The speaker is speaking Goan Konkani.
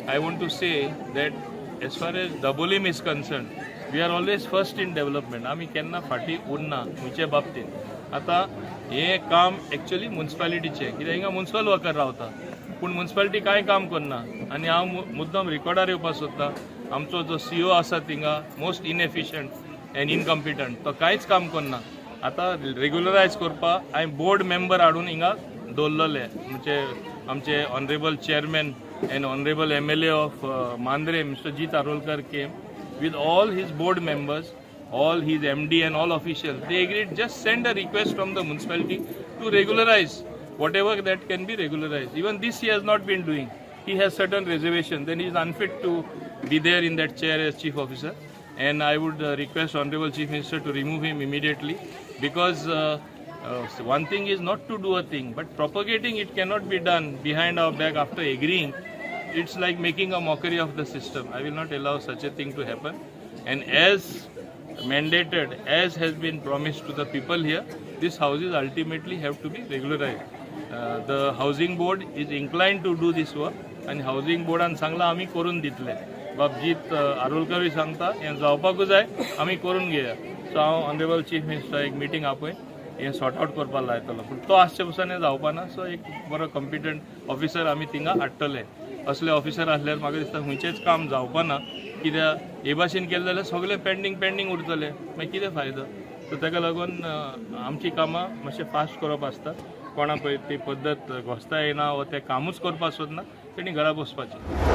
I want to say that as far as Dabolim is concerned, we are always first in development. आमी केन्ना फाटीं उरना खंयचे बाबतींत. आतां हें काम एक्चुअली मुन्सिपालिटीचें, कित्याक हिंगा मुन्सिपल वर्कर रावता, पूण मुन्सिपालिटी कांय काम करना. आनी हांव मुद्दम रिकॉर्डार येवपाक सोदता, आमचो जो सीओ आसा थिंगा, मोस्ट इनएफिशंट एंड इनकम्पिटंट, तो कांयच काम करना. आतां रेग्युलरायज करपाक हांवें बोर्ड मेंबर हाडून हिंगा दवरलेले. म्हणजे आमचे honourable chairman and honourable MLA of Mandrem, Mister Jeet Arolkar, came with all his board members, all his MD and all officials. They agreed, just send a request from the municipality to regularize whatever that can be regularized. Even this he has not been doing. He has certain reservation. Then he is unfit to be there in that chair as chief officer. And I would request Honorable Chief Minister to remove him immediately because one thing is not to do a thing, but propagating it cannot be done behind our back after agreeing. It's like making a mockery of the system. I will not allow such a thing to happen. And as mandated, as has been promised to the people here, these houses ultimately have to be regularized. The housing board is inclined to do this work आनी हावजींग बोर्डान सांगलां, आमी करून दितले. बाब जीत आरोलकरूय सांगता, हें जावपाकूच जाय, आमी करून घेया. सो हांव ऑनरेबल चीफ मिनिस्टर एक मिटींग आपय हें सॉर्ट आउट करपाक लायतलो. पूण तो आसचे पसून हें जावपा ना. सो एक बरो कॉम्पिटंट ऑफिसर आमी थिंगा हाडटले. असले ऑफिसर आसल्यार म्हाका दिसता खंयचेंच काम जावपा ना, कित्याक हे भाशेन केलें जाल्यार सगळें पेंडींग पेंडींग उरतलें, मागीर कितें फायदो? सो ताका लागून आमची कामां मातशें फास्ट करप आसता. कोणा पळय ती पद्दत घोस्ता येना वा तें कामूच करपाक सोदना, तेणी घरा बसपाचें.